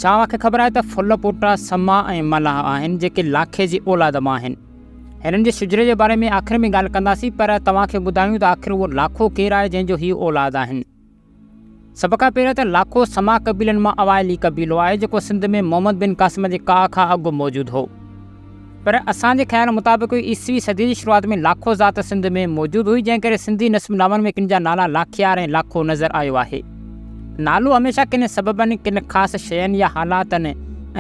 ڇا اوهان کي خبر آهي ته ڦل پوٽا سما ۽ ملاح آهن جيڪي لاکي جي اولاد مان آهن. هنن جي شجري جي باري ۾ آخر ۾ ڳالهه ڪنداسين پر توهان کي ٻڌايون ته آخر اهو لاکو ڪير آهي جنهن جو هي اولاد آهن. سڀ کان پهريان ته لاکو سما قبيلن مان اوائلي قبيلو آهي جيڪو سنڌ ۾ محمد بن قاسم جي ڪاهه کان اڳ موجود هو. پر اسان جي خيال مطابق عيسوي صديء جي شروعات ۾ لاکو ذات سنڌ ۾ موجود هئي، جنهن ڪري سنڌي نسب نامن ۾ ڪن جا نالا لاکيار ۽ لاکو نظر آيو آهي. نالو هميشه ڪن سببن، ڪن خاص شين يا حالاتن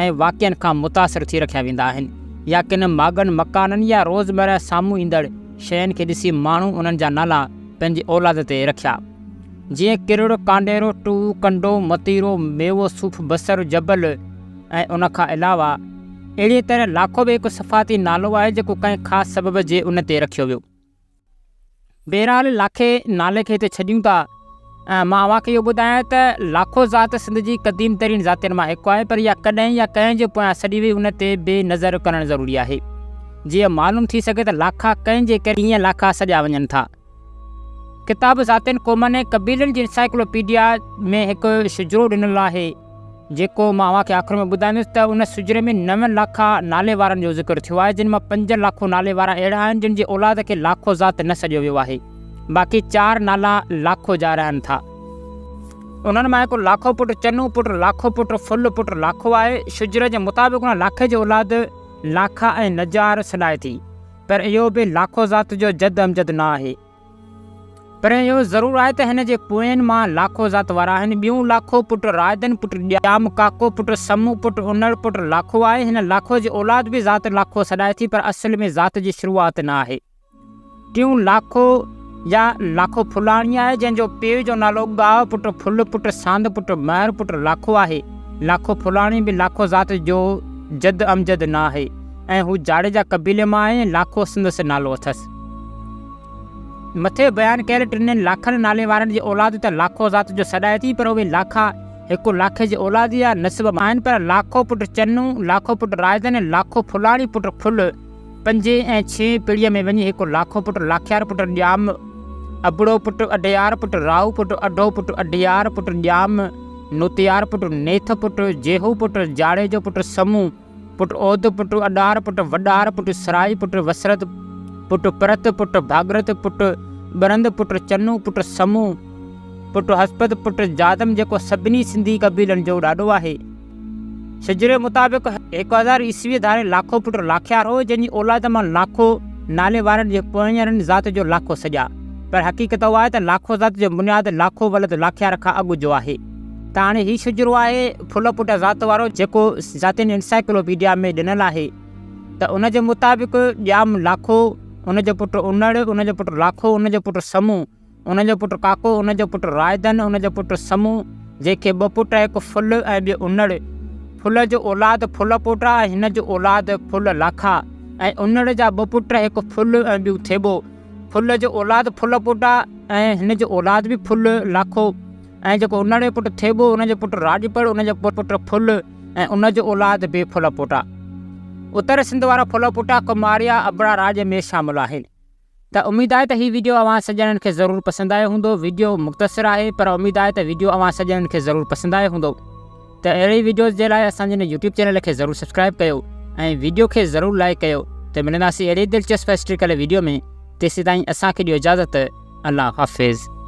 ۽ واقعن کان متاثر ٿي رکيا ويندا آهن يا ڪن ماڳن مڪانن يا روزمره سامهون ايندڙ شين کي ڏسي ماڻهو انهن جا نالا پنهنجي اولاد تي رکيا. جيئن ڪرڙ، ڪانڊيرو، ٽوهه، ڪنڊو، متيرو، ميوو، صوف، بصر، جبل ۽ ان کان علاوه اهڙيء طرح لاکو به هڪ صفاتي نالو آهي جيڪو ڪنهن خاص سبب جي ان تي رکيو ويو. بهرحال لاکي نالي کي هتي ڇڏيون ٿا. مان اوهان کي اهو ٻڌايان ته لاکو ذات سنڌ جي قديم ترين ذاتين مان هڪ آهي پر اها ڪڏهن يا ڪنهن جي پويان سڏي وئي ان تي به نظر ڪرڻ ضروري آهي جيئن معلوم ٿي سگهي ته لاکا ڪنهن جي ڪري ڪيئن لاکا سڏيا وڃن ٿا. ڪتاب ذاتين، قومن ۽ قبيلن جي انسائيڪلوپيڊيا ۾ هڪ شجرو ڏنل آهي، جيڪو مان اوهان کي آخر ۾ ٻڌائيندس ته ان شجري ۾ نون لاکا نالي وارن جو ذڪر ٿيو آهي، جن مان پنج لاکو نالي وارا اهڙا آهن، جن جي اولاد کي لاکو ذات نه سڏيو ويو آهي. باقي چار نالا لاکو جا رهن ٿا. انهن مان هڪ لاکو پٽ چنو پٽ لاکو پٽ ڦل پٽ لاکو آهي. شجري جي مطابق ان لاکي جي اولاد لاکا ۽ نجار سڏائي ٿي. پر اهو به لاکو ذات جو جد امجد نه آهي. پر اهو ضرور آهي ته هن جي پوين مان لاکو ذات وارا آهن. ٻيون لاکو پٽ رائدن پٽ ڄام ڪاڪو پٽ سمو پٽ انڙ پٽ لاکو آهي. هن لاکو جي اولاد به ذات لاکو سڏائي ٿي پر اصل ۾ ذات جي شروعات نه آهي. ٽيون لاکو يا لاکو ڦلاڻي آهي، جنهن جو پيء جو نالو ڳاهه پٽ ڦل پٽ ساند پٽ مهر پٽ لاکو آهي. لاکو ڦلاڻي به لاکو ذات جو جد امجد نه آهي. ۽ هو جاڙيجا قبيلي مان آهي ۽ لاکو سندس نالو اٿس. مٿي بيان ڪيل ٽنهي لاکن نالي وارن جي اولاد ته لاکو ذات جو سڏائي ٿي پر اهي لاکا هڪ لاکي جي اولاد يا نسب مان آهن پر لاکو پٽ چنو، لاکو پٽ رائدن ۽ لاکو ڦلاڻي پٽ ڦل پنجين ۽ ڇهين پيڙهيء ۾ وڃي هڪ لاکو پٽ لاکيار پٽ ڄام ابڙو پٽ اڍيار پٽ راهو پٽ اڍو پٽ اڍيار پٽ ڄام نوتيار پٽ نيٿ پٽ جيهو پٽ جاڙيجو پٽ سمون پٽ اوڌ پٽ اڏار پٽ وڏار پٽ سرائي پٽ وسرت پٽ پرت پٽ ڀاڳرت پٽ ٻرند پٽ چنو پٽ سمون پٽ حسپت پٽ جادم جيڪو سڀني سنڌي قبيلن جو ڏاڏو آهي. شجري مطابق 1000 عيسويء ڌاري لاکو پٽ لاکيار هو، جنهن جي اولاد مان لاکو نالي وارن جي پوئينرن ذات جو لاکو سڏيا. پر حقيقت اها آهي ته لاکو ذات جو بنياد لاکو ولد لاکيار کان اڳ جو آهي. ته هاڻي هي شجرو آهي ڦل پٽ ذات وارو جيڪو ذاتين انسائيڪلوپيڊيا ۾ ڏنل آهي ته ان جي مطابق ڄام لاکو، ان جو پٽ انڙ، ان جو پٽ لاکو، ان جو پٽ سمون، ان جو پٽ ڪاڪو، ان جو پٽ رائدن، ان جو پٽ سمون، جنهن کي ٻه پٽ هڪ ڦل ۽ ٻيو انڙ. ڦل جو اولاد ڦل پوٽا ۽ هن جو اولاد ڦل لاکا ۽ انڙ جا ٻه پٽ هڪ ڦل ۽ ٻيو ٿيٻو. ڦل جو اولاد ڦل پوٽا ۽ هن جو اولاد به ڦل لاکو ۽ جيڪو انڙ جو پٽ ٿيٻو، ان جو پٽ راڄپر، ان جو پٽ ڦل ۽ ان جو اولاد به ڦل پوٽا. اتر سنڌ وارا ڦل پوٽا ڪماريا ابڙا راڄ ۾ شامل آهن. ته اميد آهي ته هي ويڊيو اوهان سڄڻن کي ضرور پسند آيو هوندو. ويڊيو مختصر آهي پر اميد آهي ته ويڊيو اوهان سڄڻن کي ضرور پسند آيو هوندو. ته اهڙي ويڊيوز جي لاء اسان جي هن يوٽيوب چينل کي ضرور سبسڪرائب ڪيو ۽ ويڊيو کي ضرور لائيڪ ڪيو ته ملنداسين اهڙي دلچسپ هسٽريڪل ويڊيو ۾ تيسيتائين اسان کي ڏيو اجازت الله حافظ.